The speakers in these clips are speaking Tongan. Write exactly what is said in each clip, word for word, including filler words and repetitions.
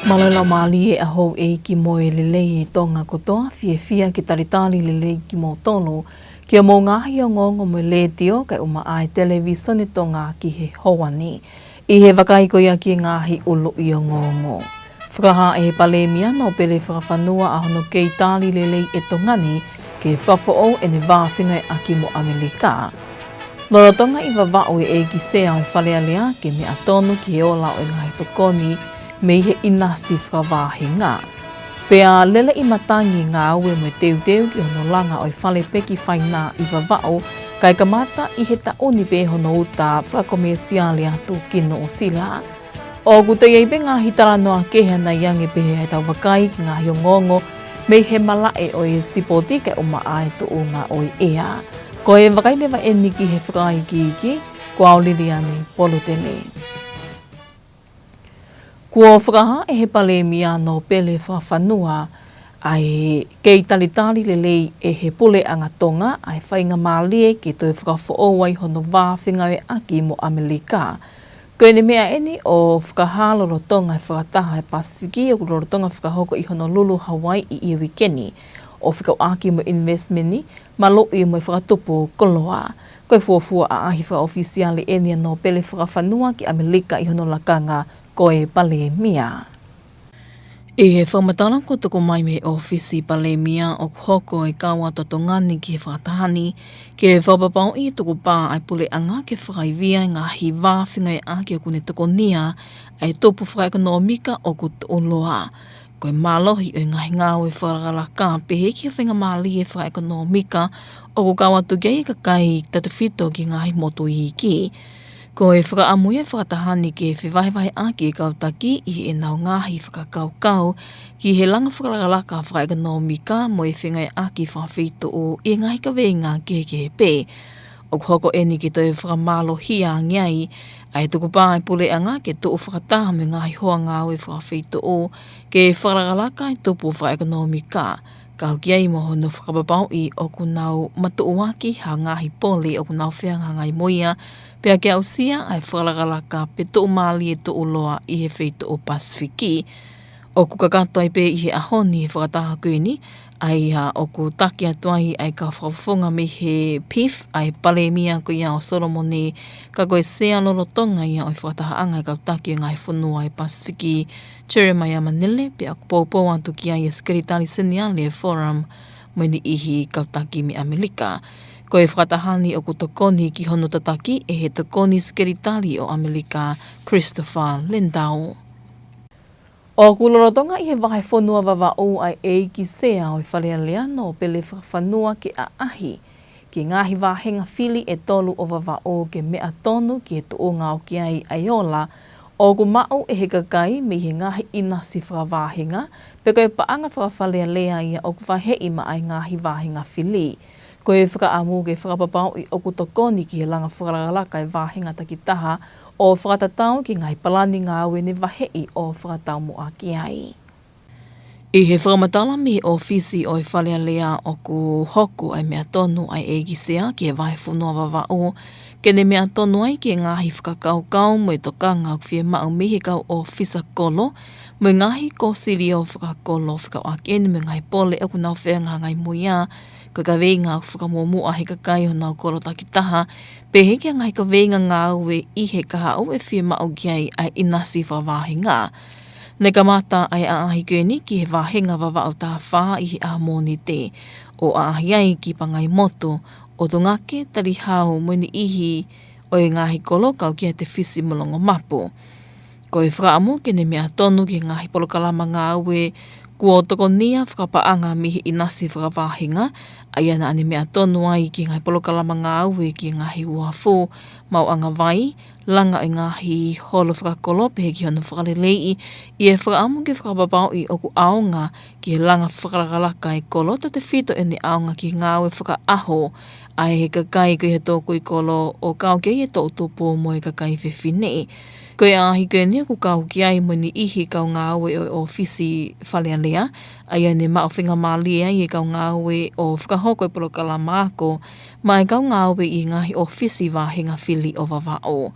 Mālō e laumālie ʻa houʻeiki mo e lelei ʻa Tonga kotoa, fiefia ke talitali lelei kimoutolu ki hoʻomou ngaahi ongoongo mei he letiō kae ʻumaʻā e televīsone Tonga ki he houa ni. ʻI he vakai ko ia ki he ngaahi ʻuluʻi ongoongo. Fakahā ʻe he Palēmia Nōpele Fakafanua ʻa hono kei tali lelei ʻe Tonga ni ke fakafoʻou ʻene vā fengāueʻaki mo ʻAmelika. Lolotonga ʻi Vavaʻu e ʻEiki Sea ʻo e Fale Alea ke meʻa tonu ki he ola ʻo e ngaahi tokoni mei he ʻinasi fakavāhenga. Pea lele ʻi matangi e ngāue mo e teuteu ki hono langa ʻo e fale peki fainā ʻi Vavaʻu, kae kamata ʻi he taʻu ni pē hono uta fakakomēsiale atu ki Nuʻusila. ʻOku toe ʻi ai pē ngaahi talanoa kehe ʻanai ange pē ʻetau vakai ki he ngaahi ongoongo mei he malaʻe ʻo e sipoti kae ʻumaʻā e tuʻunga ʻo e ʻea. Ko e vakai leva eni ki he fakaikiiki, ko au Liliani Polutele. Kuo fakahā ʻe he Palēmia Nōpele Fakafanua ʻa e kei talitali lelei ʻe he Puleʻanga Tonga ʻa e faingamālie ke toe fakafoʻou ai hono vā fengāueʻaki mo ʻAmelika. Ko ʻene meʻa eni ʻo fakahā lolotonga e fakataha ʻa e Pasifiki ʻoku lolotonga fakahoko ʻi Honolulu, Hawaii ʻi he uike ni, ʻo fekauʻaki mo e ʻinivesitimeni, maluʻi mo e fakatupu koloa. Ko e fuofua ʻaʻahi fakaʻofisiale eni ʻa Nōpele Fakafanua ki ʻAmelika ʻi hono lakanga ko e Palēmia. ʻI he fakamatala kuo tuku mai mei he ʻŌfisi Palēmia, ʻoku hoko e kau atu ʻa Tonga ni ki he fakataha ni ke fakapapauʻi ʻe tukupā ʻa e Puleʻanga ke fakaivia e ngaahi vā fengāueʻaki ʻoku ne tokonia ʻa e tupu fakaʻekonōmika ʻoku tuʻuloa. Ko e mālohi ʻo e ngaahi ngāue fakalakalaka pehē ki he faingamālie fakaʻekonōmika ʻoku kau atu ki ai e kakai tautefito ki he ngaahi motu iiki. Ko e fakaʻamu ia ʻa e fakataha ni ke fevahevaheʻaki e kau taki ʻi heʻenau ngaahi fakakaukau ki he langa fakalakalaka fakaʻekonōmika mo e fengāueʻaki fakafeituʻu ʻi he ngaahi kaveinga kehekehe pē. ʻOku hoko eni ke toe fakamālohia ange ai ʻa e tukupā ʻa e Puleʻanga ke tuʻu fakataha mo e ngaahi hoa ngāue fakafeituʻu ke fakalakalaka e tupu fakaʻekonōmika, kau ki ai mo hono fakapapauʻi ʻoku nau matuʻuaki ha ngaahi pole ʻoku nau fehangahangai mo ia, pea ke aʻusia ʻa e fakalakalaka pe tuʻumālie tuʻuloa ʻi he feituʻu Pasifiki. ʻOku kakato ai pē ʻi he ʻaho ni he fakataha ko eni, ʻa ia ʻoku taki atu ai ʻa e kau fakafofonga mei he PIF, ʻa e Palēmia ko ia ʻo Solomone, ka ko e Sea lolotonga ia ʻo e fakatahaʻanga ʻa e kau taki ʻo e ngaahi fonua ʻo e Pasifiki, Jeremiah Manele, pea ʻoku poupou atu ki ai e Sekelitali Seniale ʻo e Forum, mo e niʻihi kau taki mei ʻAmelika. Ko e fakataha ni ʻoku tokoni ki hono tataki ʻe he Tokoni Sekelitali ʻo ʻAmelika, Christopher Landau. ʻOku lolotonga ʻi he vahefonua Vavaʻu ʻa e ʻEiki Sea ʻo e Fale Alea Nōpele Fakafanua ke ʻaʻahi ki he ngaahi vāhenga fili ʻe tolu ʻo Vavaʻu ke meʻa tonu ki he tuʻunga ʻoku ʻi ai ʻa e ola ʻoku maʻu ʻe he kakai mei he ngaahi ʻinasi fakavāhenga, pe ko e paʻanga fakafalealea ia ʻoku vaheʻi maʻa e ngaahi vāhenga fili. Ko e fakaʻamu ke fakapapauʻi ʻoku tokoni ki he langa fakalakalaka e vāhenga takitaha ʻo fakatatau ki he ngaahi palani ngāue ne vaheʻi ʻo fakataumuʻa ki ai. ʻI he fakamatala mei he ʻŌfisi ʻo e Fale Alea, ʻoku hoko ʻa e meʻa tonu ʻa e ʻEiki Sea ki he vahefonua Vavaʻu ke ne meʻa tonu ai ki he ngaahi fakakaukau mo e tokanga ʻoku fiemaʻu mei he kau ʻōfisa kolo mo e ngaahi kōsilio fakakolo fekauʻaki eni mo e ngaahi pole ʻoku nau fehangahangai mo ia, ko e kaveinga ʻoku fakamuʻomuʻa he kakai honau kolo takitaha, pehē ki he ngaahi kaveinga ngāue ʻi he kahaʻu ʻe fiemaʻu ki ai ʻa e ʻinasi fakavāhenga. Ne kamata ʻa e ʻaʻahi ko eni ki he vāhenga Vavaʻu taha fā ʻi he ʻaho Mōnite, ʻo ʻaʻahi ai ki Pangaimotu, ʻUtungake, Talihau mo e niʻihi ʻo e ngaahi kolo kau ki ai Tefisi mo Longomapu. Ko e fakaʻamu ke ne meʻa tonu ki he ngaahi polokalama ngāue kuo tokonia fakapaʻanga mei he ʻinasi fakavāhenga, ʻa ia naʻa ne meʻa tonu ai ki he ngaahi polokalama ngāue ki he ngaahi uafu, maʻuʻanga vai, langa ʻo e ngaahi holo fakakolo pehē ki hono fakaleleiʻi, ʻi he fakaʻamu ke fakapapauʻi ʻoku ʻaonga ki he langa fakalakalaka e kolo, tautefito ʻene ʻaonga ki he ngāue fakaʻaho ʻa e kakai ko ia he tō kui kolo ʻo kau ki ai e toʻutupu mo e kakai fefine. Ko e ʻaʻahi ko eni ʻoku kau ki ai mo e niʻihi kau ngāue ʻo e ʻŌfisi Fale Alea, ʻa ia ne maʻu faingamālie ai e kau ngāue ʻo fakahoko e polokalama ako maʻa e kau ngāue ʻi he ngaahi ʻōfisi vāhenga fili ʻo Vavaʻu.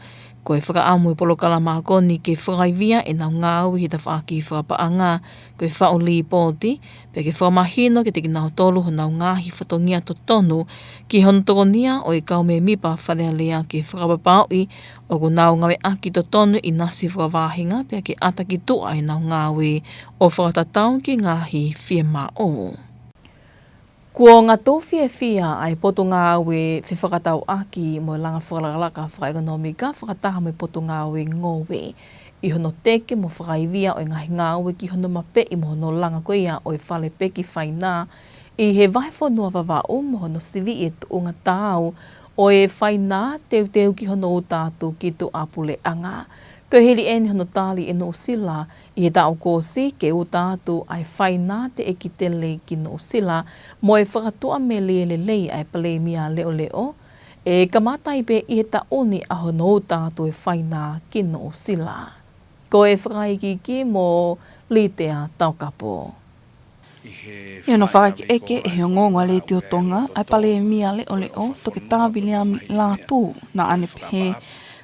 Ko e fakaʻamu e polokalama ko eni ke fakaivia ʻenau ngāue he tafaʻaki fakapaʻanga, ko e faʻu lipooti, pea ke fakamahino kiate kinautolu honau ngaahi fatongia totonu ki hono tokonia ʻo e kau mēmipa Fale Alea ke fakapapauʻi ʻoku nau ngāueʻaki totonu e ʻinasi fakavāhenga pea ke ʻata ki tuʻa ʻenau ngāue ʻo fakatatau ki he ngaahi fiemaʻu. Kuo ngatu fiefia ʻa e Potungāue Fefakatauʻaki mo e Langa Fakalakalaka Fakaʻekonōmika fakataha mo e Potungāue Ngoue ʻi hono teke mo fakaivia ʻo e ngaahi ngāue ki hono mapeʻi mo hono langa ko ia ʻo e fale peki fainā ʻi he vahefonua Vavaʻu mo hono siviʻi e tuʻunga taau ʻo e fainā teuteu ki hono uta atu ki tuʻapuleʻanga. Ko e hili eni hono tali ʻe Nuʻusila ʻi he taʻu kuo ʻosi ke uta atu ʻa e fainā teʻeki tele ki Nuʻusila mo e fakatuʻamelie lelei ʻa e Palēmia Leʻoleʻo, ʻe kamata ai pē ʻi he taʻu ni ʻa hono uta atu e fainā ki Nuʻusila. Ko e fakaikiiki mo Litea Taukapo. ʻI hono fakaʻekeʻeke ʻe he ongoongo ʻa Letiō Tonga ʻa e Palēmia Leʻoleʻo, Toketā Viliami Lātū, naʻa ne pehē,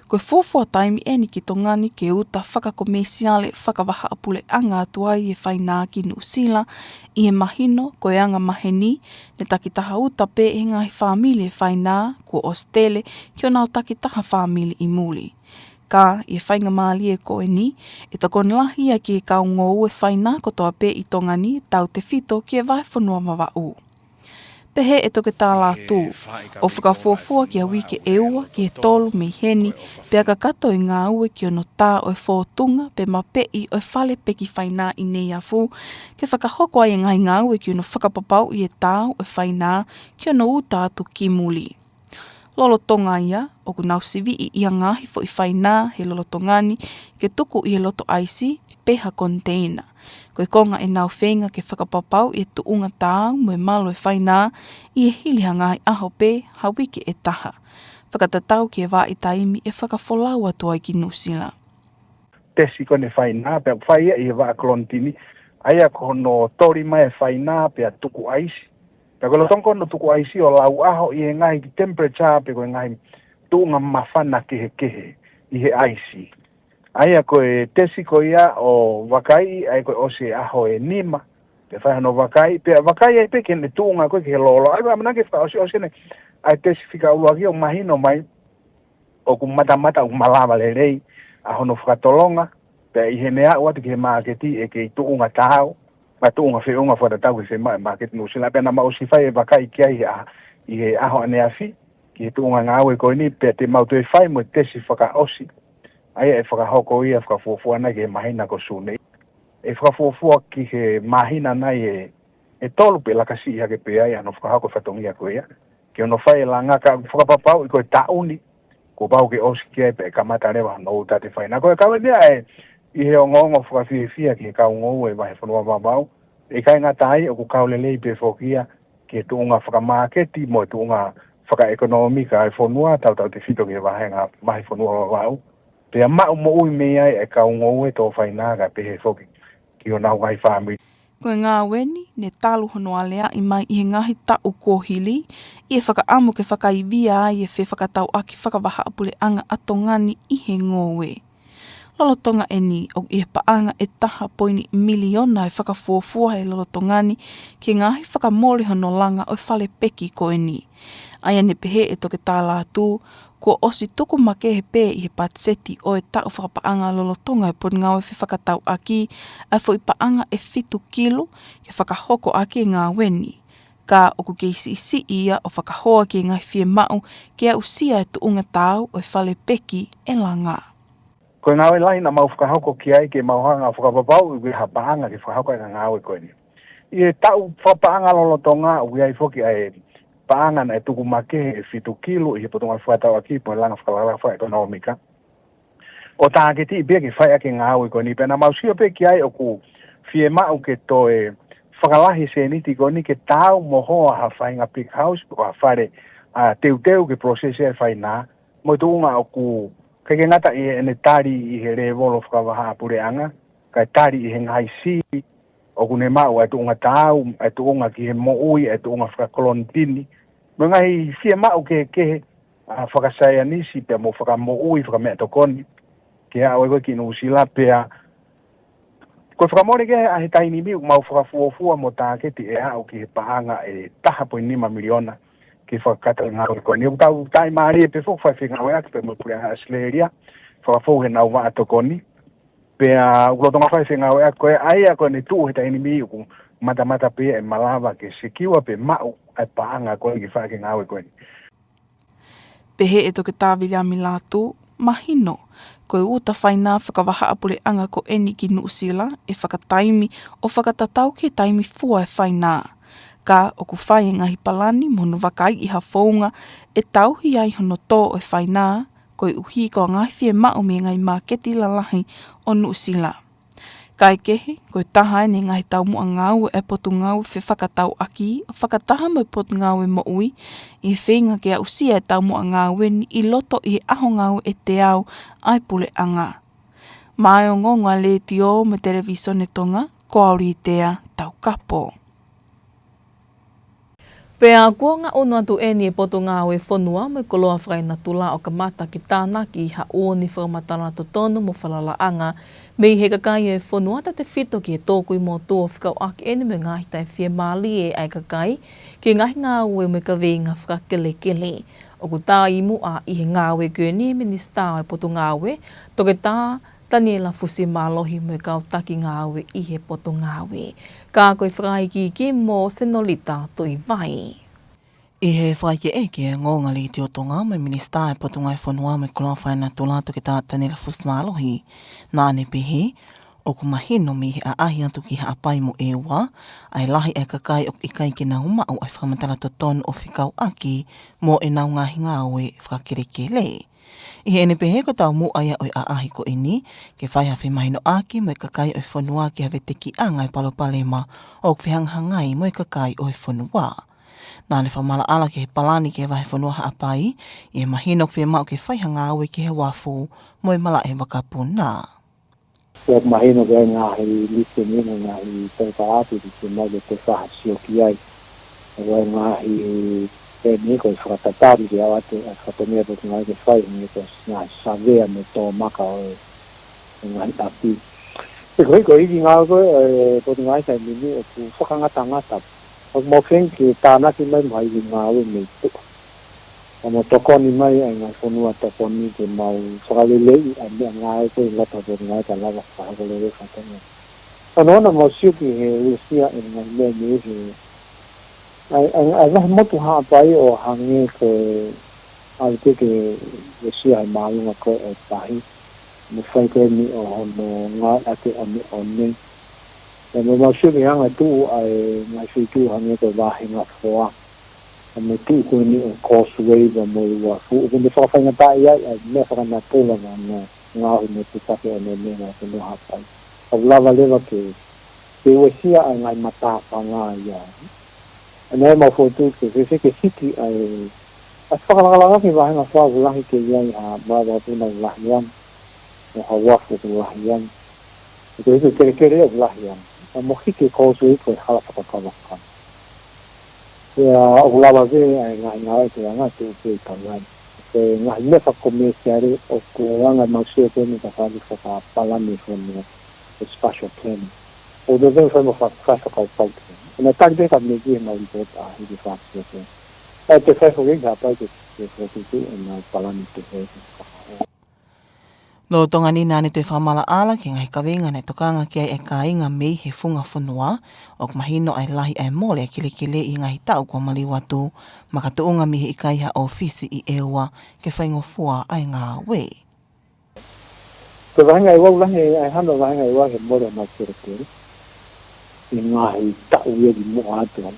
ko e fuofua taimi eni ki Tonga ni ke uta fakakomēsiale fakavahaʻapuleʻanga atu ai e fainā ki Nuʻusila, ʻi he mahino ko e anga maheni ne takitaha uta pē ʻe he ngaahi fāmili e fainā kuo ʻosi tele ki honau takitaha fāmili ʻi muli. Ka ʻi he faingamālie ko eni, ʻe tokoni lahi ia ki he kau ngoue fainā kotoa pē ʻi Tonga ni tautefito ki he vahefonua Vavaʻu. Pehē ʻe Toketā Lātū, ʻoku fakafuofua ki ha uike ʻe ua ki he tolu mei heni, pea kakato e ngāue ki hono tā ʻo e fōtunga pe mapeʻi ʻo e fale peki fainā ʻi Neiafu, ke fakahoko ai e ngaahi ngāue ki hono fakapapauʻi e taau ʻo e fainā ki hono uta atu ki muli. Lolotonga ia, ʻoku nau siviʻi ʻi ha ngaahi foʻi fainā he lolotonga ni ke tuku ʻi he loto ʻaisi pe ha koniteina. Ko e konga ʻenau feinga ke fakapapauʻi e tuʻunga taau mo e malu e fainā ʻi he hili ha ngaahi ʻaho pe ha uike ʻe taha, fakatatau ki he vahaʻa taimi ʻe fakafolau atu ai ki Nuʻusila. Tesi ko eni e fainā, pea ʻoku fai ia ʻi he vaʻa kolonitini, ʻa ia ko hono toli mai e fainā pea tuku ʻaisi. Pea ko e lolotonga ko hono tuku ʻaisi ʻo lau ʻaho ʻi he ngaahi temperature pe ko e ngaahi tuʻunga māfana kehekehe ʻi he ʻaisi. ʻA ia ko e tesi ko ia ʻo vakaiʻi, ʻa ia ko e ʻosi e ʻaho ʻe nima, pea fai hono vakaiʻi, pea vakaiʻi ai pē ki heʻene tuʻunga ko ē ki he lōloa. ʻA ia ʻamanaki fakaʻosiʻosi eni ʻa e tesi fika ʻuluaki ʻo mahino mai ʻoku matamata, ʻoku malava lelei ʻa hono fakatolonga, pea ʻi heʻene aʻu atu ki he māketi ʻe kei tuʻunga taau, mo e tuʻunga feʻunga fakatatau ki he fiemaʻu ʻa e māketi Nuʻusila. Pea naʻa mau ʻosi fai e vakai ki ai he ʻa-, ʻi he ʻaho ʻaneafi, ki he tuʻunga ngāue ko eni, pea te mau toe fai mo e tesi fakaʻosi, ʻa ia ʻe fakahoko ia fakafuofua nai ki he māhina ko Sune. ʻE fakafuofua ki he māhina nai ʻe, ʻe tolu pe lakasiʻi hake pē ai ʻa hono fakahoko e fatongia ko ia ki hono fai e langa, ka fakapapauʻi ko e taʻu ni kuo pau ke ʻosi ki ai pea kamata leva hono uta atu e fainā. Ko e kau eni ia ʻe, ʻi he ongoongo fakafiefia ki he kau ngoue vahefonua Vavaʻu, ʻikai ngata ai ʻoku kau lelei pē foki ia ki he tuʻunga fakamāketi mo e tuʻunga fakaʻekonōmika ʻa e fonua, tautautefito ki he vāhenga vahefonua Vavaʻu. Pea maʻu moʻui mei ai e kau ngoue tō fainā kae pehē foki ki honau ngaahi fāmili. Ko e ngāue ni, ne talu hono aleaʻi mai ʻi he ngaahi taʻu kuo hili, ʻi he fakaʻamu ke fakaivia ai e fefakatauʻaki fakavahaʻapuleʻanga ʻa Tonga ni ʻi he ngoue. Lolotonga eni, ʻoku ʻi he paʻanga ʻe taha poini miliona e fakafuofua he lolotonga ni ki he ngaahi fakamole hono langa ʻo e fale peki ko eni. ʻA ia ne pehē ʻe Toketā Lātū, kuo ʻosi tuku makehe pē ʻi he patiseti ʻo e taʻu fakapaʻanga lolotonga e Potungāue Fefakatauʻaki ʻa e foʻi paʻanga ʻe fitu kilu ke fakahoko ʻaki e ngāue ni. Ka ʻoku kei siʻisiʻi ia ʻo fakahoa ki he ngaahi fiemaʻu ke aʻusia e tuʻunga taau ʻo e fale peki ʻe langa. Ko e ngāue lahi naʻa mau fakahoko ki ai ke mau hanga ʻo fakapapauʻi ʻoku ʻi ai ha paʻanga ke fakahoko ai e ngāue ko eni. ʻI he taʻu fakapaʻanga lolotonga ʻoku ʻi ai foki ʻa e paʻanga naʻe tuku makehe ʻe fitu kilu ʻi he Potungāue Fefakatauʻaki mo e Langa Fakalakalaka Fakaʻekonōmika, ʻo tāketiʻi pē ia ke fai ʻaki e ngāue ko eni. Pea naʻa mau sio pē ki ai ʻoku fiemaʻu ke toe fakalahi e sēniti ko eni ke taau mo hoa ha faʻahinga big house pe ko ha fale, ʻa, teuteu ke process e fainā, mo e tuʻunga ʻoku ʻikai ke ngata ʻi heʻene tali ʻi he lēvolo fakavahaʻapuleʻanga, kae tali ʻi he ngaahi sili ʻoku ne maʻu ʻa e tuʻunga taau, ʻa e tuʻunga ki he moʻui, ʻa e tuʻunga fakakolonitini, mo e ngaahi fiemaʻu kehekehe ʻa, fakasaienisi pea mo fakamoʻui, fakameʻatokoni, ke aʻu ai ko ē ki Nuʻusila pea ko e fakamolemole ke ʻa he taimi ni ʻoku mau fakafuofua mo tāketi ʻe aʻu ki he paʻanga ʻe taha poini nima miliona ke fakakakato e ngāue ko eni. ʻOku tau taʻimālie pē foki faifekau ʻaki pea mo e puleʻanga ʻAositelēlia, fakafou he nau vaʻa tokoni. Pea ʻoku lolotonga fai e fengāueʻaki ko ē, ʻa ia ko ʻene tuʻu he taimi ni ʻoku matamata pē ʻe malava ke secure pe maʻu ʻa e paʻanga ko ē ke fai ʻaki e ngāue ko ē. Pehē ʻe Toketā Viliami Lātū, mahino, ko e uta fainā fakavahaʻapuleʻanga ko eni ki Nuʻusila, ʻe fakataimi ʻo fakatatau ki he taimi fua e fainā. Ka ʻoku fai e ngaahi palani mo hono vakaiʻi ha founga ʻe tauhi ai hono tō ʻo e fainā, koeʻuhi ko e ngaahi fiemaʻu mei he ngaahi māketi lalahi ʻo Nuʻusila. Kaekehe, ko e taha eni e ngaahi taumuʻa ngāue ʻa e Potungāue Fefakatauʻaki, fakataha mo e Potungāue Moʻui, ʻi he feinga ke aʻusia e taumuʻa ngāue ni ʻi loto ʻi he ʻaho ngāue ʻe teau ʻa e puleʻanga. Maʻá e ongoongo ʻa e Letiō mo e Televīsone Tonga, ko Auritea Taukapo. Pea kuo ngaʻunu atu eni e Potungāue Fonua mo e Koloa Fakaenatula ʻo kamata ke tānaki ha ʻū ni fakamatala totonu mo falalaʻanga mei he kakai ʻo e fonua, tautefito ki he tō kui motu ʻo fekauʻaki eni mo e ngaahi taʻefiemālie ʻa e kakai ki he ngaahi ngāue mo e kaveinga fakakelekele. ʻOku taʻimuʻa ʻi he ngāue ko eni e Minisitā ʻo e Potungāue, Toketā Taniela Fusimālohi mo e kau taki ngāue ʻi he Potungāue. Ka ko e fakaikiiki mo Senolita Tuʻivai. ʻI he fakaʻekeʻeke ʻa e ongoongo ʻa e Letiō Tonga mo e Minisitā ʻo e Potungāue Fonua mo e Koloa Fakaenatula, Toketā Taniela Fusimālohi, naʻá ne pehē, ʻoku mahino mei he ʻaʻahi atu ki Haʻapai mo ʻEua, ʻa e lahi ʻa e kakai ʻoku ʻikai ke nau maʻu ʻa e fakamatala totonu ʻo fekauʻaki mo ʻenau ngaahi ngāue fakakelekele. ʻI heʻene pehē ko e taumuʻa ia ʻo e ʻaʻahi ko eni, ke fai ha femahinoʻaki mo e kakai ʻo e fonua ki ha vetekiʻanga ʻo e palopalema ʻoku fehangahangai mo e kakai ʻo e fonua. Naʻá ne fakamaʻalaʻala ki he palani ki he vahefonua Haʻapai, ʻi he mahino ʻoku fiemaʻu ke fai ha ngāue ki he uafu mo e malaʻe vakapuna. ʻOku mahino ko e ngaahi lisi ni, ngaahi tau ka atu ki te mau ke te faha sio ki ai. Ko e ngaahi eni ko e fakatatali ke awate ʻa e fakatongia Potungāue ke fai, hangē ko e ngaahi savea mo e tō maka ʻo e ngaahi ʻapi. He ko e, ko e ivi ngāue ko e, e, Potungāue taimi ni ʻoku fakangatangata. ʻOku mau feinga ke tānaki mai mo ha ivi ngāue mei tuʻa. ʻA mo tokoni mai ʻa e ngaahi fonua tokoni ke mau fakaleleiʻi ʻa e meʻangāue ko e lata Potungāue ka lava fakahoko lelei fakatonga. Ka naʻa mau sio ki he uesia ʻa e ngaahi meʻa mei he ʻa e, ʻa e, ʻa e vahe motu Haʻapai ʻo hangē ko e ʻalu ke ke uesia ʻa e māʻolunga ko e ʻo e tahi. Mo fai ko eni ʻo hono ngāueʻaki ʻoneʻone. Pea mo mau sio ki he anga tuʻu ʻa e ngaahi feituʻu hangē ko e vāhenga foa. ʻA mo e tuʻu ko eni ʻo e causeway pea mo e uafu. ʻOku ne fakafaingataʻaʻi ai ʻa e meʻa fakanatula mo hono ngaohi mo e putake ʻoneʻone ʻa e fonua Haʻapai. ʻOku lava leva ke, ke uesia ʻa e ngaahi matāfanga ia. ʻA ia naʻa mau fokotuʻu ke fefeke hiki ʻa e, ʻa e fakalakalaka ki he vāhenga foa ʻoku lahi ke ʻi ai ha malaʻe vakapuna ʻoku lahi ange. Mo ha uafu ʻoku lahi ange. ʻOku ʻi ai e kelekele ʻoku lahi ange. ʻA mo hiki e causeway ko e hala fakakavakava. Pea ʻoku lava pē ʻa e ngaahi ngāue ke anga tuʻu pē ʻi Tonga ni. Ko e ngaahi meʻa fakakomēsiale ʻoku anga mau sio ko eni ka fai fakapalani fonua, e spatial planning. ʻOku te fai mo fa-, fai fakakaukau ki ai. ʻE na taki pē ka meki he mau ripota ʻa hiki fakasio ko ē. ʻE te fai foki ki Haʻapai ke, ke fokotuʻu ʻenau palani ke he, ke fakahoko. Lolotonga ni naʻá ne toe fakamaʻalaʻala ki he ngaahi kaveinga naʻe tokanga ki ai e kāinga mei he funga fonua, ʻoku mahino ʻa e lahi ʻa e mole ʻa e kelekele ʻi he ngaahi taʻu kuo maliu atu, makatuʻunga mei he ʻikai ha ʻōfisi ʻi ʻEua ke faingofua ʻa e ngāue. Ko e vāhenga ʻEua ʻoku lahi ʻa e hano vāhenga ʻEua he mole ʻa e kelekele ʻi he ngaahi taʻu ia ki muʻa atu ai.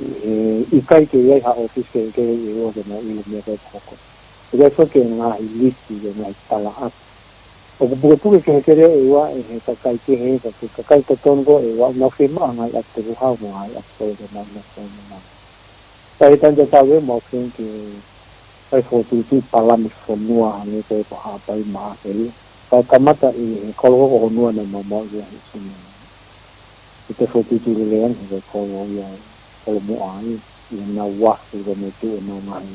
ʻE, ʻikai ke ʻi ai ha ʻōfisi ke, ke ʻi ʻEua ke nau ʻilo meʻa ko ē ʻoku hoko. ʻIkai foki ke ngaahi lisi, ke ngaahi talaʻaki. ʻOku pukepuke kelekele ʻEua ʻe he kakai kehe, ka ko e kakai totonu ko ē ʻEua, nau fiemaʻu ngaahi ʻapi tukuhau mo ngaahi ʻapi kolo ke nau nofo ai mo nau. Ka ʻi he taimi tatau ʻe mau feinga ke fai fokotuʻutuʻu palani fonua hangē ko e ko Haʻapai mo ʻAkele. Ka kamata ʻi he kolo ko Honua naʻa mau maʻu ia he sini. ʻI te fokotuʻutuʻu lelei ange he kolo ia, kolo muʻa ia, ʻi he nau uafu ka mo tuʻu ʻenau ngaahi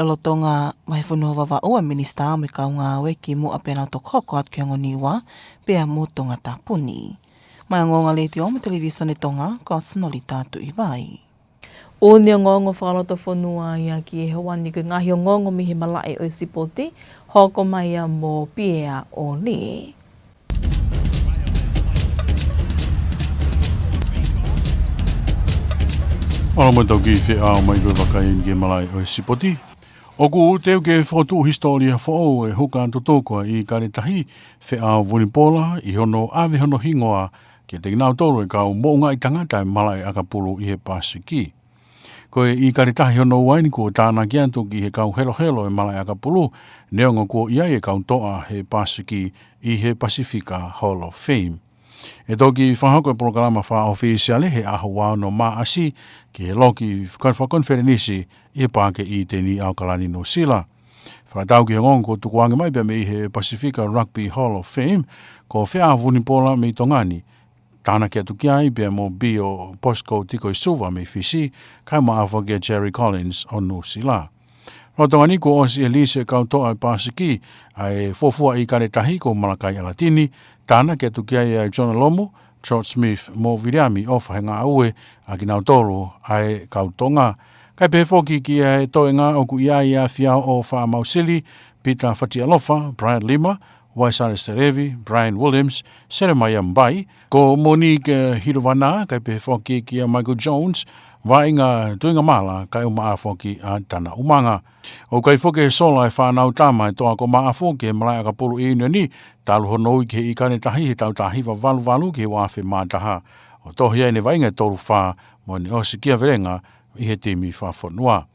lolotonga Vahefonua Vavaʻu ʻa e Minisitā mo e kau ngāue kimuʻa pea nau toki hoko atu ki he ongo Niua pea mo Tongatapu ni. Maʻá e Ongoongo Letiō mo e Televisone Tonga, ko Sinolita Tuʻivai. ʻOku ne ongoongo fakalotofonua ia ki he ʻaho ni ko e ngaahi ongoongo mei he malaʻe ʻo e sipoti, hoko mai ia mo Piea ʻOli. Mālō mo e tau kiʻi feʻao mai ko e vakai eni ki he malaʻe ʻo e sipoti. ʻOku teu ke fokotuʻu hisitōlia foʻou e huka tutuku ʻa ʻIkale Tahi, Feʻao Vunipola, ʻi hono ʻave hono hingoa kiate kinautolu e kau moʻungaʻi tangata e malaʻe ʻakapulu ʻi he Pasifiki. Ko e ʻIkale Tahi hono ua eni kuo tānaki atu ki he kau helohelo e malaʻe ʻakapulu, neongo kuo ʻi ai e kau toʻa he Pasifiki ʻi he Pasifika Hall of Fame. ʻE toki fakahoko e polokalama fakaʻofisiale he ʻaho ua ono Maʻasi ki he loki fakakonifelenisi ʻi he Paake ʻĪteni ʻAokalani Nuʻusila. Fakatatau ki he ongoongo kuo tukuange mai pea mei he Pasifika Rugby Hall of Fame, ko Feʻao Vunipola mei Tonga ni, tānaki atu ki ai pea mo Bio Bosco Tikoisuva mei Fisi, kae ʻumaʻā foki ʻa Jerry Collins ʻo Nuʻusila. Lolotonga ni kuo ʻosi e lisi e kau toʻa e Pasifiki ʻa e fuofua ʻIkale Tahi ko Malakai ʻAlatini, tānaki atu ki ai ʻa Jonah Lomu, George Smith mo Viliami ʻOfa Hengaʻue, ʻa kinautolu ʻa e kau Tonga. Kae pehē foki ki he toenga ʻoku ʻi ai ʻa Fiao ʻOfa Mausili, Peter Fatialofa, Brian Lima, Waisale Selevi, Brian Williams, Selemaia Mbai, ko Monique Hiruvana, kae pehē foki kia Michael Jones, Vaʻinga Tuingamala, kae ʻumaʻā foki ʻa Tana ʻUmanga. ʻOku ʻi ai foki e sola e fānau tama e Toa ko Maʻafu ki he malaʻe ʻakapulu ʻi ʻIunioni, talu hono ui ki he ʻIkale Tahi he taʻu taha hiva valu valu ki he ua afe mā taha. ʻO tohi ai ʻene vaʻinga ʻe tolu fā mo ʻene ʻosi kia velenga ʻi he timi fakafonua.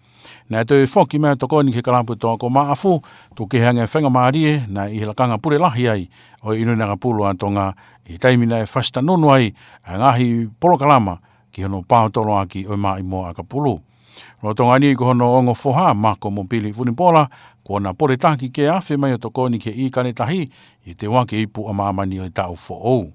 Naʻe toe foki mai ʻa e tokoni ki he kalapu e Toa ko Maʻafu, tuku kehe ange e faingamālie naʻe ʻi he lakanga pule lahi ai ʻo e ʻIunioni ʻAkapulu ʻa Tonga, ʻi he taimi naʻe fasitanunu ai ʻa e ngaahi polokalama ki hono paotoloaki ʻo e maʻimoa ʻakapulu. Lolotonga ni ko hono ongo foha, Mako mo Pili Vunipola, kuo na poletaki ke afe mai ʻo tokoni ki he ʻIkale Tahi ʻi he teuaki e ipu ʻa māmani ʻo e taʻu foʻou.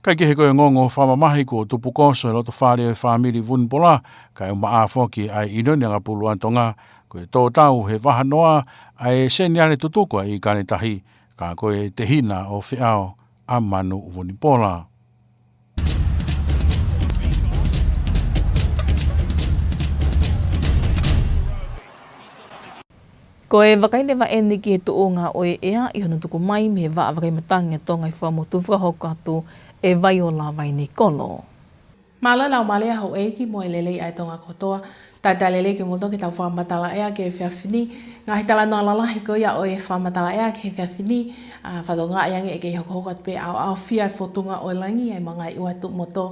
Kae kehe, ko e ongoongo fakamamahi kuo tupukoso e loto fale ʻo e fāmili Vunipola, kae ʻumaʻā foki ʻa e ʻIunioni ʻAkapulu ʻa Tonga, ko e tō tau he vaha noa ʻa e seniale tutuku ʻa ʻIkale Tahi, ka ko e tehina ʻo Feʻao ʻa Manu Vunipola. Ko e vakai leva eni ki he tuʻunga ʻo e ʻea ʻi hono tuku mai mei he vaʻa vakai matangi ʻa Tonga ʻi Fuaʻamotu, fakahoko atu ʻe Vaiola Vainikolo. Mālō e laumālie ʻa houʻeiki mo e lelei ʻa e Tonga kotoa. Talitali lelei kimoutolu ki heʻetau fakamatala ʻea ki he efiafi ni. Ngaahi talanoa lalahi ko ia ʻo e fakamatala ʻea ki he efiafi ni, ʻa, fakatokangaʻi ange ʻe kei hokohoko atu pē ʻaoʻaofia e fōtunga ʻo e langi, ʻa e maʻu ngaahi ʻuha tuʻu mo tō,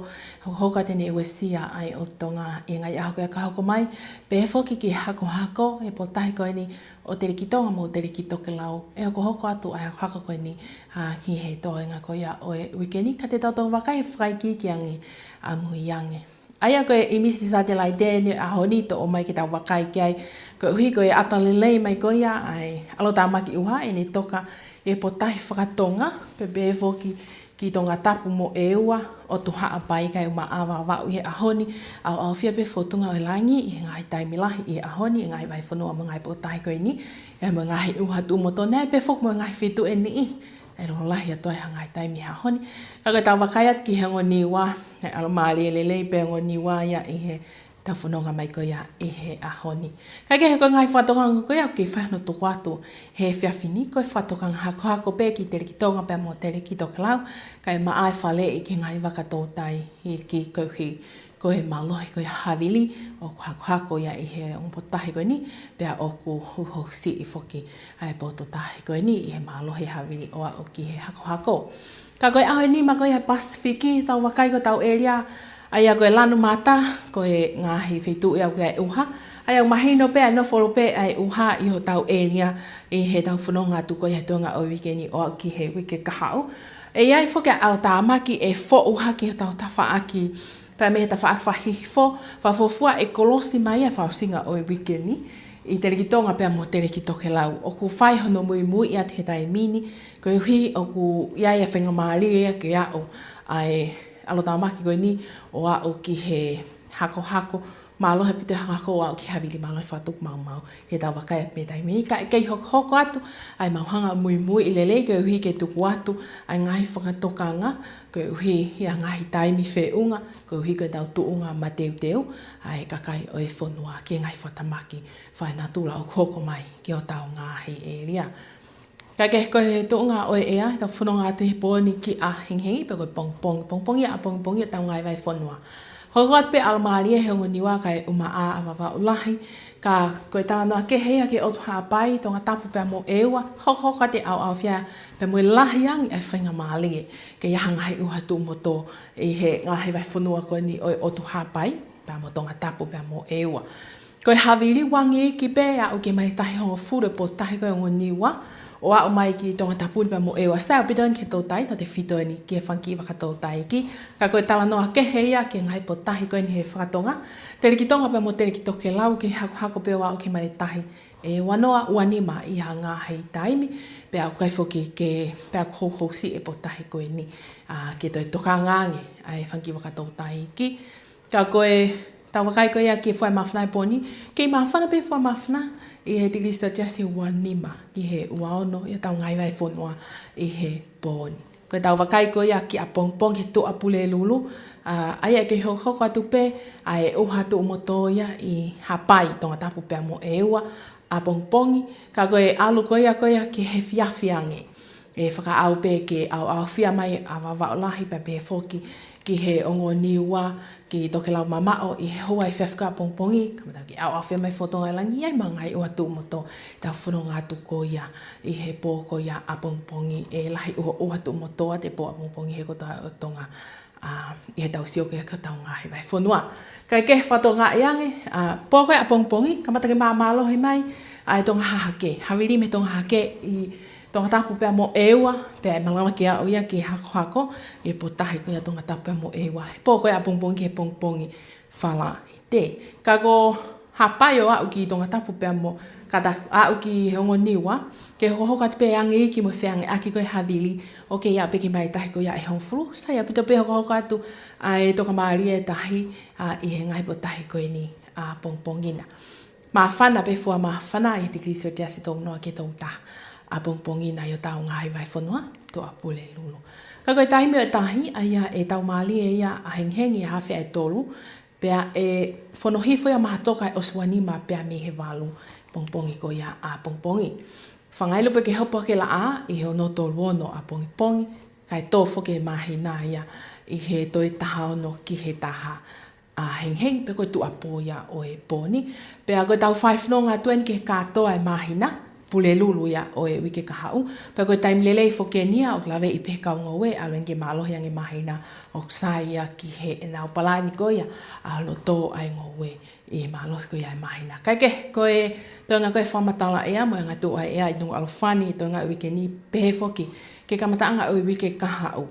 hokohoko atu ʻene uesia ʻa e ʻOtu Tonga ʻi he ngaahi ʻaho ko ia ka hoko mai. Pehē foki ki he hakohako e potutahi ko eni ʻo Teleki Tonga mo Teleki Tokelau, ʻe hokohoko atu ʻa e hakohako ko eni, ʻa, ki he toenga ko ia ʻo e uike ni, ka te tau toki vakai he fakaikiiki ange ʻamui ange. ʻA ia ko e ʻīmisi satelaite eni ʻaho ni ʻoku tau ō mai ke tau vakai ki ai, koeʻuhi ko e ʻata lelei mai ko ia ʻa e ʻalotāmaki ʻuha ʻene toka e potutahi fakatonga, pea pehē foki ki Tongatapu mo ʻEua, ʻOtu Haʻapai kae ʻumaʻā Vavaʻu ʻi he ʻaho ni, ʻaoʻaofia pē fōtunga ʻo e langi ʻi he ngaahi taimi lahi ʻi he ʻaho ni, ʻi he ngaahi vahefonua mo e ngaahi potutahi ko eni, ʻa ia mo e ngaahi ʻuha tuʻu mo tō, pea pehē foki mo e ngaahi feituʻu ʻe niʻihi, ʻe lolotonga atu ai ha ngaahi taimi he ʻaho ni. Ka ko ʻetau vakai atu ki he ongo Niua, ʻe ʻalomālie lelei pē ongo Niua ia ʻi heʻetau fononga mai ko ia ʻi he ʻaho ni. Kae kehe, ko e ngaahi fakatokanga ko ia ʻoku kei fai hono tuku atu he efiafi ni, ko e fakatokanga hakohako pē ki Teleki Tonga pea mo Teleki Tokelau, kae ʻumaʻā e faleʻi ki he ngaahi vaka toutai ʻi he koeʻuhi ko e mālohi ko ia e havili ʻoku hakohako ia ʻi he ongo potutahi ko eni, pea ʻoku houhousiʻi foki ʻa e potutahi ko eni ʻi he mālohi e havili ʻo aʻu ki he hakohako. Ka ko e ʻaho ʻe nima ko ia he Pasifiki, tau vakai ko hotau ʻēlia ʻA ia ko e lanu mata, ko e ngaahi feituʻu ia ʻoku ʻi ai e ʻuha. ʻA ia ʻoku mahino pē ʻa e nofo ʻulu pē ʻa e ʻuha ʻi hotau ʻēlia ʻi heʻetau fononga atu ko ia he toenga ʻo e uike ni ʻo aʻu ki he uike kahaʻu. ʻE ʻi ai foki ʻa e ʻalotāmaki ʻe foʻu hake hotau tafaʻaki pea mei he tafaʻaki fakahihifo, fakafuofua ʻe kolosi mai ʻa e fakaʻosinga ʻo e uike ni ʻi Telekitonga pea mo Telekitokelau. ʻOku fai hono muimui ʻi he taimi ni, koeʻuhi ʻoku ʻi ai ʻa e faingamālie ia ke aʻu ʻa e ʻalotāmaki ko eni ʻo aʻu ki he hakohako mālohi ʻaupito, hakohako ʻo aʻu ki he havili mālohi fakatupu maumau. Ke tau vakai atu mei he taimi ni, ka ʻe kei hokohoko atu ʻa e mau hanga muimui ʻi lelei koeʻuhi ke tuku atu ʻa e ngaahi fakatokanga, koeʻuhi ʻi ha ngaahi taimi feʻunga, koeʻuhi ko ʻetau tuʻunga mateuteu ʻa e kakai ʻo e fonua ki he ngaahi fakatamaki fakanatula ʻoku hoko mai ki hotau ngaahi ʻēlia. Ka ke ko e tuʻunga ʻo e ʻea, ʻetau fononga atu he pō ni ki ʻahengihengi, pe ko e pongipongi, pongipongi ʻapongipongi ʻetau ngaahi vahefonua. Hokohoko atu pē ʻalomālie he ongo Niua kae ʻumaʻā ʻa Vavaʻu Lahi, ka ko e talanoa kehe ia ki he ʻOtu Haʻapai, Tongatapu pea mo ʻEua, hokohoko atu e ʻauʻaufia pea mo e lahi ange ʻa e faingamālie ke ʻi ai ha ngaahi ʻuha tuʻumotu ʻi he ngaahi vahefonua ko eni ʻo e ʻOtu Haʻapai, pea mo Tongatapu pea mo ʻEua. Ko e havili ua ngeiki pē aʻu ki he maile tahi hongofulu e pō tahi ko e ongo Niua, ʻo aʻu mai ki Tongatapu ni pea mo ʻEua. Sai ʻaupito eni ki he toutai, tautefito eni ki he fanga kiʻi vaka toutai iiki. Ka ko e talanoa kehe ia ki he ngaahi pō tahi ko eni he fakatonga. Telekitonga pea mo Telekitokelau ke hakohako pē ʻo aʻu ki he maile tahi ʻe ua noa, ua nima ʻi ha ngaahi taimi, pea ʻoku ʻikai foki ke, pea ʻoku houhousiʻi e pō tahi ko eni, ʻa, ke toe tokanga ange ʻa e fanga kiʻi vaka toutai iiki. Ka ko ʻetau vakai ko ia ki he fua māfana he pō ni, kei māfana pē fua māfana ʻi he tikilī selesiasi ua nima ki he ua ono ʻi hotau ngaahi vahefonua ʻi he pō ni. Ko ʻetau vakai ko ia ki ʻapongipongi he Tuʻapulelulu, ʻa, ʻa ia ʻe kei hokohoko atu pē ʻa e ʻuha tuʻumotu ia ʻi Haʻapai, Tongatapu pea mo ʻEua ʻapongipongi, ka ko e ʻalu ko ia ko ia ki he efiafi ange ʻe fakaʻau pē ke ʻauʻaufia mai ʻa Vavaʻu Lahi pea pehē foki ki he ongo Niua ki Tokelau mamaʻo ʻi he houa efiafi ko ia ʻapongipongi, kamata ke ʻauʻaufia mai foʻi tonga ʻi langi, ʻi ai e ngaahi ʻuha tuʻumotu ʻetau fononga atu ko ia ʻi he pō ko ia ʻapongipongi, ʻe lahi ʻuha, ʻuha tuʻumotu ʻa e pō ʻapongipongi he kotoa ʻo Tonga, ʻa, ʻi heʻetau sio ko ia ki hotau ngaahi vahefonua. Kae kehe fakatokangaʻi ange, ʻa, pō ko ia ʻapongipongi, kamata ke māmālohi mai ʻa e tonga hahake, havili mei he tonga hahake ʻi Tongatapu pea mo ʻEua, pea ʻe malava ke aʻu ia ki he hakohako ʻi he pō tahi ko ia Tongatapu pea mo ʻEua he pō ko ia ʻapongipongi ki he pongipongi Falaite. Ka ko Haʻapai ʻo aʻu ki Tongatapu pea mo, ka ta aʻu ki he ongo Niua, ke hokohoko atu pē ange iiki mo e feangeʻaki ko e havili, ʻo kei aʻu pē ki he maile tahi ko ia ʻe hongofulu, sai ʻaupito pē hokohoko atu ʻa e tokamālie ʻe tahi, ʻa, ʻi he ngaahi pō tahi ko eni ʻapongipongi na. Māfana pē fua māfana ʻi he tikilī selesiasi tolu noa ki he tolu taha ʻapongipongi na ʻi hotau ngaahi vahefonua Tuʻapulelulu. Ka ko e taimi ʻo e tahi, ʻa ia ʻe taumālie ia ʻahengihengi ʻi he afe ʻe tolu, pea ʻe fono hifo ia mahatoka ʻe ʻosi ua nima pea mei he valu pongipongi ko ia ʻapongipongi. Fanga ʻilo pē ke hopo hake e laʻā ʻi he ono tolu ono ʻapongipongi, kae tō foki e māhina ia ʻi he toe taha ono ki he taha ʻahengihengi, pea ko e tuʻuapō ia ʻo e pō ni. Pea ko ʻetau fai fononga atu eni ki he kātoa e māhina Pulelulu ia ʻo e uike kahaʻu. Pea ko e taimi lelei foki eni ia ʻoku laveʻi pē ʻe he kau ngoue, ʻalu eni ke mālohi ange e māhina ʻoku sai ia ki heʻenau palani ko ia ʻa hono tō ʻa e ngoue ʻi he mālohi ko ia e māhina. Kae kehe, ko e toenga ko e fakamatala ʻea mo e angatuʻu ʻa e ʻea ʻi Nukuʻalofa ni, toenga ʻo e uike ni, pehē foki ki he kamataʻanga ʻo e uike kahaʻu.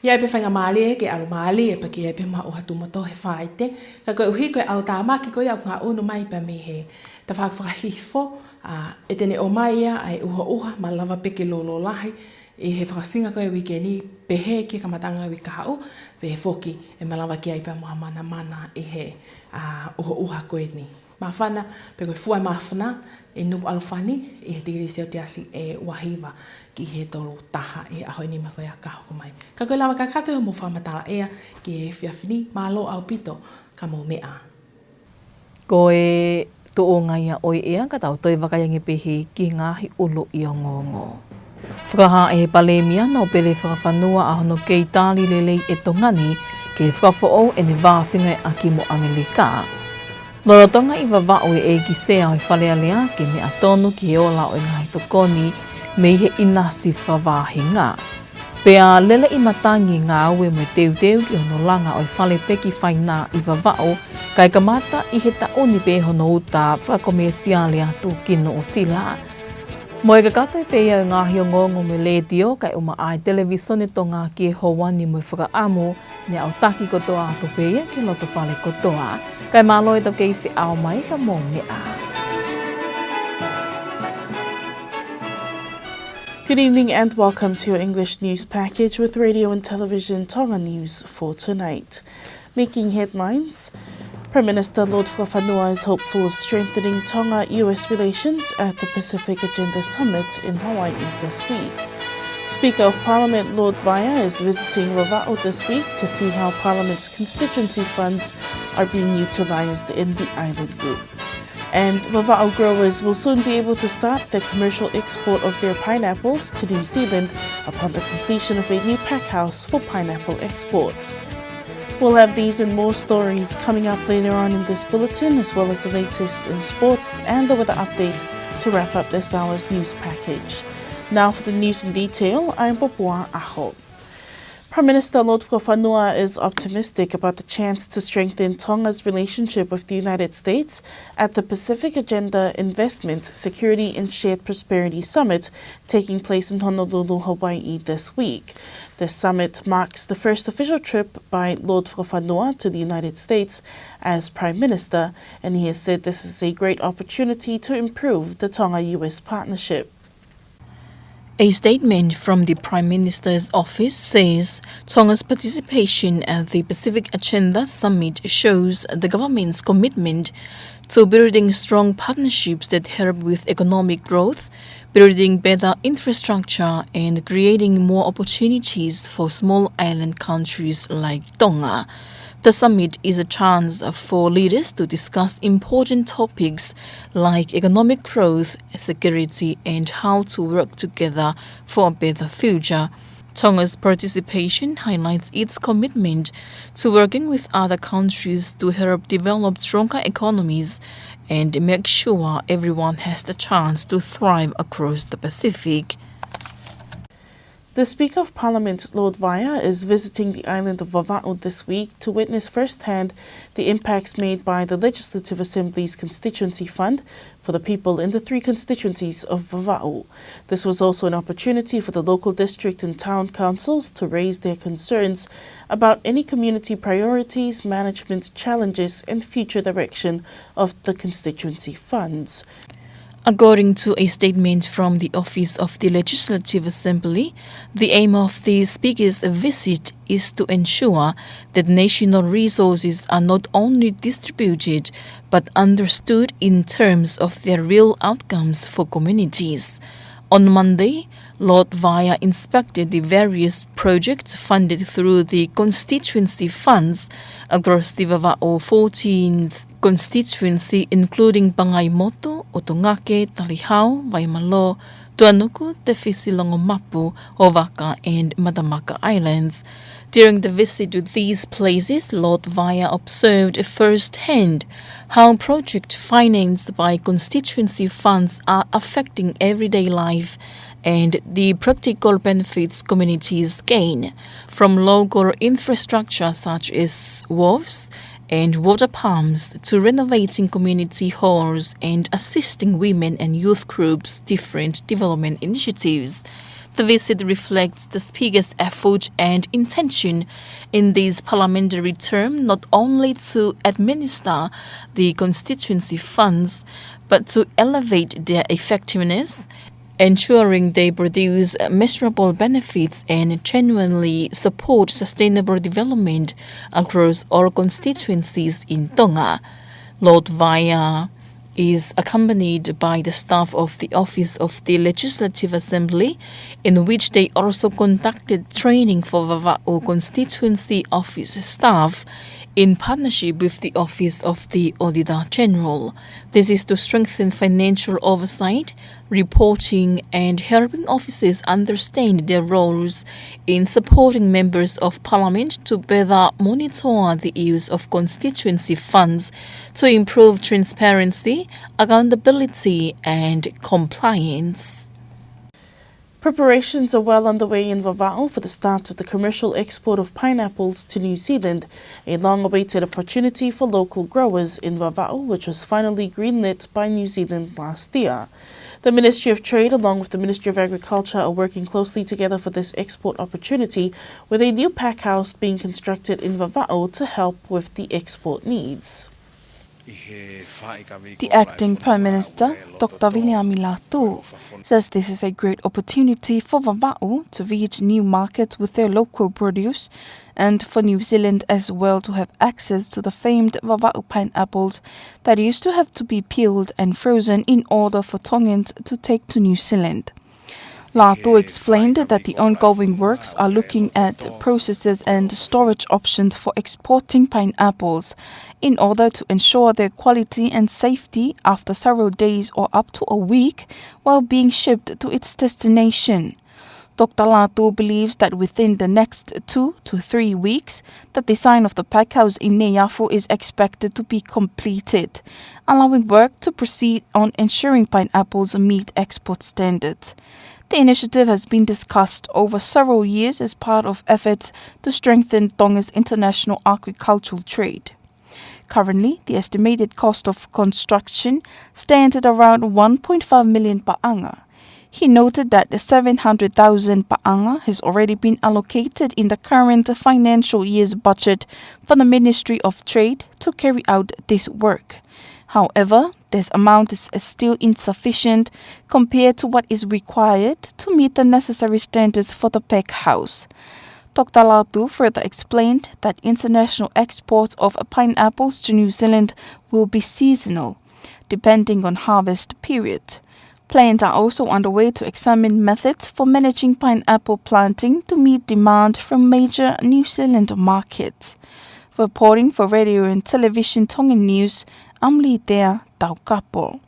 ʻI ai pē faingamālie ke ʻalomālie, pea ʻoku ʻi ai pē maʻu ʻuha tuʻumotu he Falaite, ka koeʻuhi ko e ʻalotāmaki ko ia ʻoku ngaʻunu mai pea mei he tafaʻaki fakahihifo, ʻa, ʻe teʻeki ʻomai ia ʻa e ʻuhoʻuha, malava pē ke lōlō lahi ʻi he fakaʻosinga ko ia e uike ni, pehē ki he kamataʻanga e uike kahaʻu, pehē foki ʻe malava ke ʻi ai pē mo ha manamana ʻi he, ʻa, ʻuhoʻuha ko eni. Māfana, pe ko e fua māfana ʻi Nukuʻalofa ni ʻi he tikilī selesiasi ʻe ua hiva ki he tolu taha ʻi he ʻaho ʻe nima ko ia ka hoko mai. Ka ko e lava kakato ia hoʻomou fakamatala ʻea ki he efiafi ni, mālō ʻaupito ka mou meʻa. Ko e tuʻunga ia ʻo e ʻea, ka tau toe vakai ange pē ki he ngaahi ʻuluʻi ongoongo. Fakahā ʻe he Palēmia Nōpele Fakafanua ʻa hono kei tali lelei ʻe Tonga ni ke fakafoʻou ʻene vā fengāueʻaki mo ʻAmelika. Lolotonga ʻi Vavaʻu e ʻEiki Sea ʻo e Fale Alea ke meʻa tonu ki he ola ʻo e ngaahi tokoni mei he ʻinasi fakavahenga. Pea lele ʻi matangi ngāue mo e teuteu ki hono langa ʻo e fale peki fainā ʻi Vavaʻu, kae kamata ʻi he taʻu ni pē hono uta fakakomēsiale atu ki Nuʻusila. Mo e kakato pē ia ʻo e ngaahi ongoongo mei he letiō kae ʻumaʻā e Televīsone Tonga ki he houa ni mo e fakaʻamu, ne aʻutaki kotoa atu pē ia ki he loto fale kotoa. Kae mālō e tau kei feʻao mai ka mou meʻa. Good evening and welcome to your English news package with Radio and Television Tonga News for tonight. Making headlines, Prime Minister Lord Fakafanua is hopeful of strengthening Tonga-U S relations at the Pacific Agenda Summit in Hawaii this week. Speaker of Parliament Lord Vaea is visiting Vavaʻu this week to see how Parliament's constituency funds are being utilised in the island group. And Vavaʻu growers will soon be able to start the commercial export of their pineapples to New Zealand upon the completion of a new packhouse for pineapple exports. We'll have these and more stories coming up later on in this bulletin, as well as the latest in sports and the weather update to wrap up this hour's news package. Now for the news in detail, I'm Popua Aho. Prime Minister Lord Fakafanua is optimistic about the chance to strengthen Tonga's relationship with the United States at the Pacific Agenda Investment, Security and Shared Prosperity Summit taking place in Honolulu, Hawaii this week. The summit marks the first official trip by Lord Fakafanua to the United States as Prime Minister, and he has said this is a great opportunity to improve the Tonga-U S partnership. A statement from the Prime Minister's office says Tonga's participation at the Pacific Agenda Summit shows the government's commitment to building strong partnerships that help with economic growth, building better infrastructure, and creating more opportunities for small island countries like Tonga. The summit is a chance for leaders to discuss important topics like economic growth, security, and how to work together for a better future. Tonga's participation highlights its commitment to working with other countries to help develop stronger economies and make sure everyone has the chance to thrive across the Pacific. The Speaker of Parliament, Lord Vaea, is visiting the island of Vavaʻu this week to witness firsthand the impacts made by the Legislative Assembly's Constituency Fund for the people in the three constituencies of Vavaʻu. This was also an opportunity for the local district and town councils to raise their concerns about any community priorities, management challenges, and future direction of the constituency funds. According to a statement from the Office of the Legislative Assembly, the aim of the Speaker's visit is to ensure that national resources are not only distributed but understood in terms of their real outcomes for communities. On Monday, Lord Vaea inspected the various projects funded through the constituency funds across the Vavaʻu fourteenth constituency, including Pangaimotu, ʻUtungake, Talihau, Vaimalō, Tuʻanuku, Tefisi, Longomapu, Ovaka, and Matamaka Islands. During the visit to these places, Lord Vaea observed firsthand how projects financed by constituency funds are affecting everyday life and the practical benefits communities gain, from local infrastructure such as wharves and water pumps to renovating community halls and assisting women and youth groups' different development initiatives. The visit reflects the Speaker's effort and intention in this parliamentary term not only to administer the constituency funds, but to elevate their effectiveness, ensuring they produce measurable benefits and genuinely support sustainable development across all constituencies in Tonga. Lord Vaea is accompanied by the staff of the Office of the Legislative Assembly, in which they also conducted training for Vavaʻu constituency office staff in partnership with the Office of the Auditor General. This is to strengthen financial oversight, reporting, and helping officers understand their roles in supporting members of parliament to better monitor the use of constituency funds to improve transparency, accountability, and compliance. Preparations are well underway in Vavaʻu for the start of the commercial export of pineapples to New Zealand, a long-awaited opportunity for local growers in Vavaʻu, which was finally greenlit by New Zealand last year. The Ministry of Trade, along with the Ministry of Agriculture, are working closely together for this export opportunity, with a new packhouse being constructed in Vavaʻu to help with the export needs. The acting Prime Minister, Doctor Viliami Lātū, says this is a great opportunity for Vavaʻu to reach new markets with their local produce and for New Zealand as well to have access to the famed Vavaʻu pineapples that used to have to be peeled and frozen in order for Tongans to take to New Zealand. Lātū explained that the ongoing works are looking at processes and storage options for exporting pineapples in order to ensure their quality and safety after several days or up to a week while being shipped to its destination. Doctor Lātū believes that within the next two to three weeks, the design of the packhouse in Neiafu is expected to be completed, allowing work to proceed on ensuring pineapples meet export standards. The initiative has been discussed over several years as part of efforts to strengthen Tonga's international agricultural trade. Currently, the estimated cost of construction stands at around one point five million paʻanga. He noted that the seven hundred thousand paʻanga has already been allocated in the current financial year's budget for the Ministry of Trade to carry out this work. However, this amount is still insufficient compared to what is required to meet the necessary standards for the packhouse. Doctor Lātū further explained that international exports of pineapples to New Zealand will be seasonal, depending on harvest period. Plans are also underway to examine methods for managing pineapple planting to meet demand from major New Zealand markets. Reporting for Radio and Television Tonga News, I'm Litea Taukapo.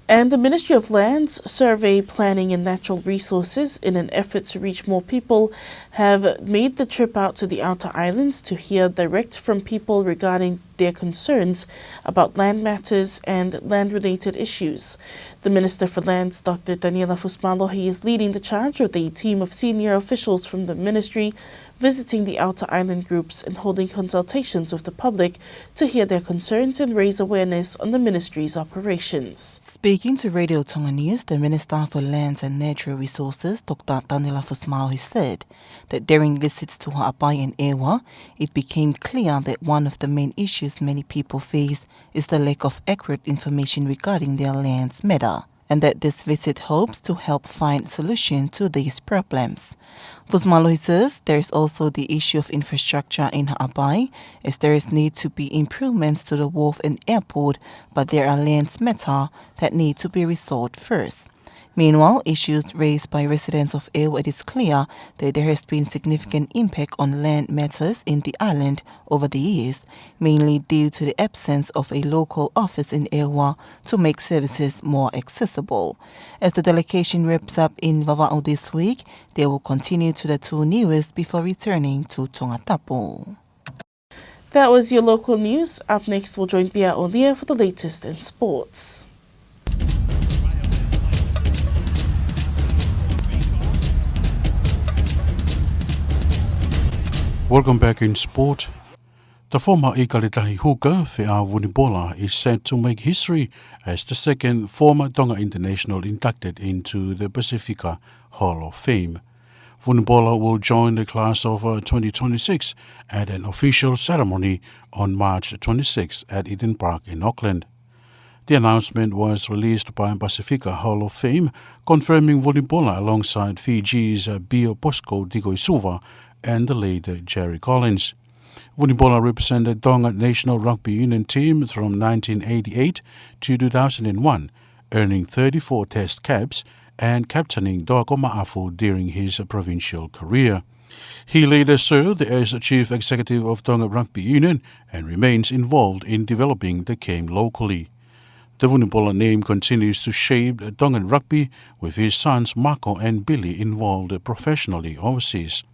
And the Ministry of Lands, Survey, Planning and Natural Resources, in an effort to reach more people, have made the trip out to the outer islands to hear direct from people regarding their concerns about land matters and land-related issues. The Minister for Lands, Doctor Taniela Fusimālohi, is leading the charge with a team of senior officials from the ministry visiting the outer island groups and holding consultations with the public to hear their concerns and raise awareness on the ministry's operations. Speaking to Radio Tonga News, the Minister for Lands and Natural Resources, Doctor Taniela Fusimālohi, said that during visits to Haʻapai and ʻEua, it became clear that one of the main issues many people face is the lack of accurate information regarding their lands matter, and that this visit hopes to help find solution to these problems. Fusimālohi says there is also the issue of infrastructure in Haʻapai, as there is need to be improvements to the wharf and airport, but there are lands matter that need to be resolved first. Meanwhile, issues raised by residents of ʻEua, it is clear that there has been significant impact on land matters in the island over the years, mainly due to the absence of a local office in ʻEua to make services more accessible. As the delegation wraps up in Vavaʻu this week, they will continue to the two Niuas before returning to Tongatapu. That was your local news. Up next, we'll join Pia Olia for the latest in sports. Welcome back in sport. The former ʻIkale Tahi hooker, Feʻao Vunipola, is set to make history as the second former Tonga international inducted into the Pasifika Hall of Fame. Vunipola will join the class of, uh, twenty twenty-six at an official ceremony on March twenty-sixth at Eden Park in Auckland. The announcement was released by Pasifika Hall of Fame, confirming Vunipola alongside Fiji's, uh, Pio Bosco Tikoisuva and the late, uh, Jerry Collins. Vunipola represented Tonga national rugby union team from nineteen eighty-eight to two thousand and one, earning thirty-four test caps and captaining Toako Maʻafu during his provincial career. He later served as chief executive of Tonga Rugby Union and remains involved in developing the game locally. The Vunipola name continues to shape Tongan rugby, with his sons Mako and Billy involved professionally overseas.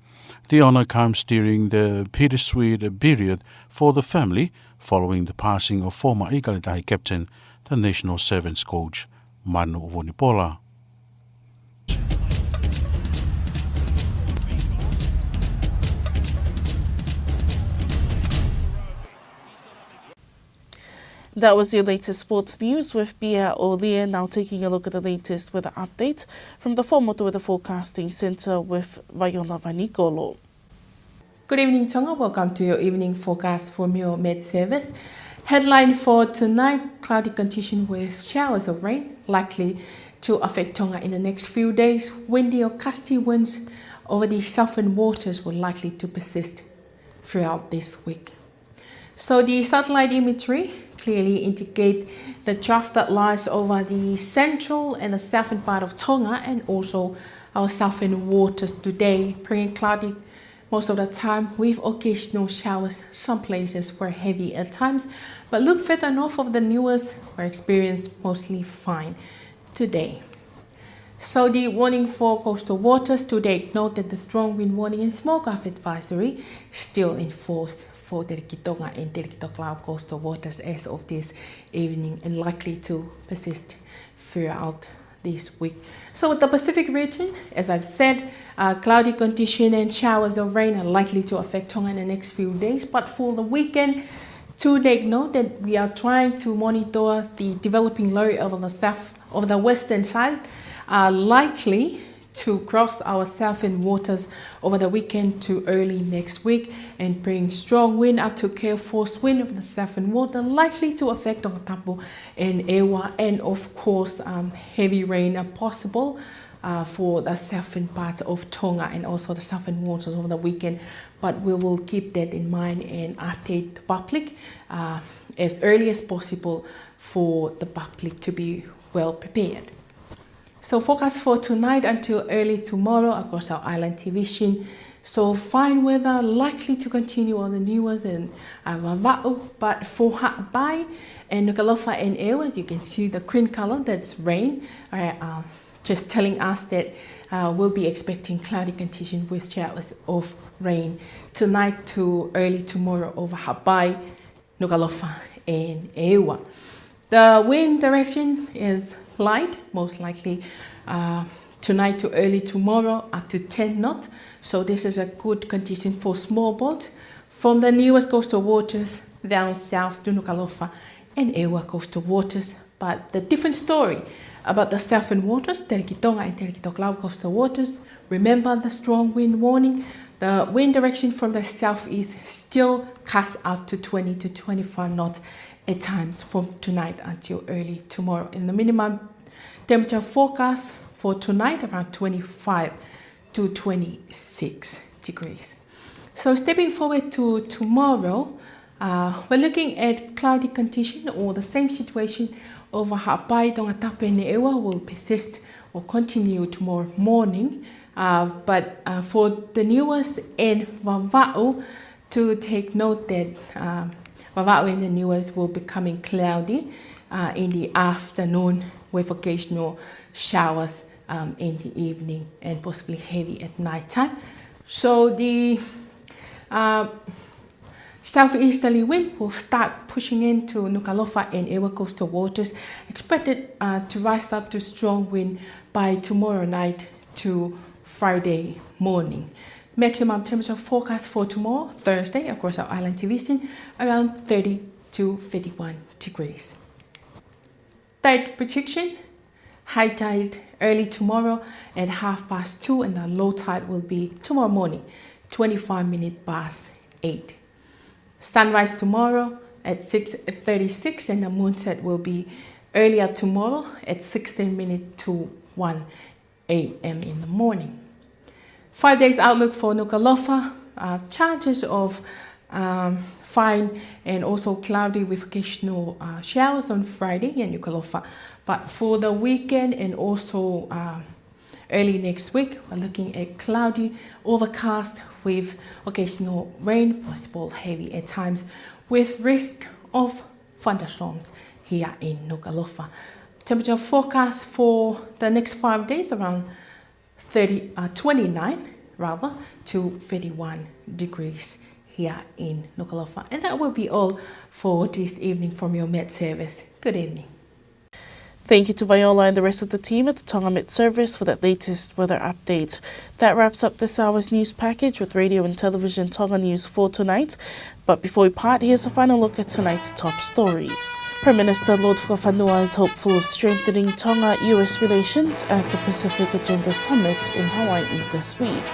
The honor comes during the bittersweet period for the family following the passing of former ʻIkale Tahi captain, the national sevens coach, Manu Vunipola. That was your latest sports news with Pia Olie. Now taking a look at the latest weather update from the Fuaʻamotu Weather Forecasting Centre with Vaiona Vanikolo. Good evening, Tonga. Welcome to your evening forecast from your Met Service. Headline for tonight, cloudy condition with showers of rain likely to affect Tonga in the next few days. Windy or gusty winds over the southern waters will likely to persist throughout this week. So the satellite imagery clearly indicate the trough that lies over the central and the southern part of Tonga and also our southern waters today, bringing cloudy most of the time with occasional showers, some places were heavy at times, but look further north of the Niuas, where experience mostly fine today. So the warning for coastal waters today, note that the strong wind warning and smoke alarm advisory still in force for Telekitonga and Telekitokalau coastal waters as of this evening and likely to persist throughout this week. So the Pacific region, as I've said, uh, cloudy condition and showers of rain are likely to affect Tonga in the next few days. But for the weekend, to take note that we are trying to monitor the developing low over the south, over the western side, are likely to cross our southern waters over the weekend to early next week and bring strong wind up to gale force wind over the southern water, likely to affect Tongatapu and ʻEua, and of course, um, heavy rain are possible, uh, for the southern parts of Tonga and also the southern waters over the weekend. But we will keep that in mind and update the public, uh, as early as possible for the public to be well prepared. So forecast for tonight until early tomorrow across our island division. So fine weather likely to continue on the Niuas and, uh, Vavaʻu, but for Haʻapai and Nukuʻalofa and ʻEua, as you can see the green color, that's rain. All right, um, just telling us that, uh, we'll be expecting cloudy condition with showers of rain tonight to early tomorrow over Haʻapai, Nukuʻalofa and ʻEua. The wind direction is light, most likely, uh, tonight to early tomorrow, up to ten knots. So this is a good condition for small boats from the Niuas coastal waters down south to Nukuʻalofa and ʻEua coastal waters. But the different story about the southern waters, Telekitonga and Telekitokalau coastal waters. Remember the strong wind warning. The wind direction from the southeast still gusts up to twenty to twenty-five knots at times from tonight until early tomorrow. And the minimum temperature forecast for tonight around twenty-five to twenty-six degrees. So stepping forward to tomorrow, uh, we're looking at cloudy condition or the same situation over Haʻapai, Tongatapu and ʻEua will persist or continue tomorrow morning. Uh, but, uh, for the Niuas and Vavaʻu, to take note that, uh, Vavaʻu and the Niuas will becoming cloudy, uh, in the afternoon with occasional showers, um, in the evening and possibly heavy at night time. So the, uh, southeasterly wind will start pushing into Nukuʻalofa and ʻEua coastal waters, expected, uh, to rise up to strong wind by tomorrow night to Friday morning. Maximum temperature forecast for tomorrow, Thursday, across our island division, around thirty to thirty-one degrees. Tide prediction, high tide early tomorrow at half past two, and the low tide will be tomorrow morning, twenty-five minutes past eight. Sunrise tomorrow at six thirty-six, and the moonset will be earlier tomorrow at sixteen minutes to one A M in the morning. Five days outlook for Nukuʻalofa, uh, chances of, um, fine and also cloudy with occasional, uh, showers on Friday in Nukuʻalofa. But for the weekend and also, uh, early next week, we're looking at cloudy, overcast with occasional rain, possible heavy at times, with risk of thunderstorms here in Nukuʻalofa. Temperature forecast for the next five days around thirty, uh, twenty-nine rather, to thirty-one degrees here in Nukuʻalofa. And that will be all for this evening from your Met Service. Good evening. Thank you to Viola and the rest of the team at the Tonga Met Service for that latest weather update. That wraps up this hour's news package with Radio and Television Tonga News for tonight. But before we part, here's a final look at tonight's top stories. Prime Minister Lord Fakafanua is hopeful of strengthening Tonga-U S relations at the Pacific Agenda Summit in Hawaii this week.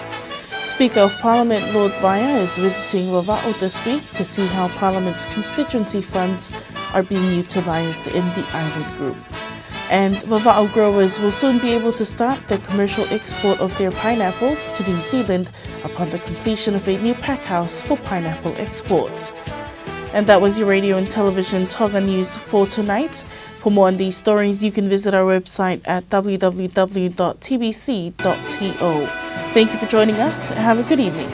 Speaker of Parliament Lord Vaea is visiting Vavaʻu this week to see how Parliament's constituency funds are being utilised in the island group. And Vavaʻu growers will soon be able to start the commercial export of their pineapples to New Zealand upon the completion of a new packhouse for pineapple exports. And that was your Radio and Television Tonga News for tonight. For more on these stories, you can visit our website at w w w dot t b c dot t o. Thank you for joining us. Have a good evening.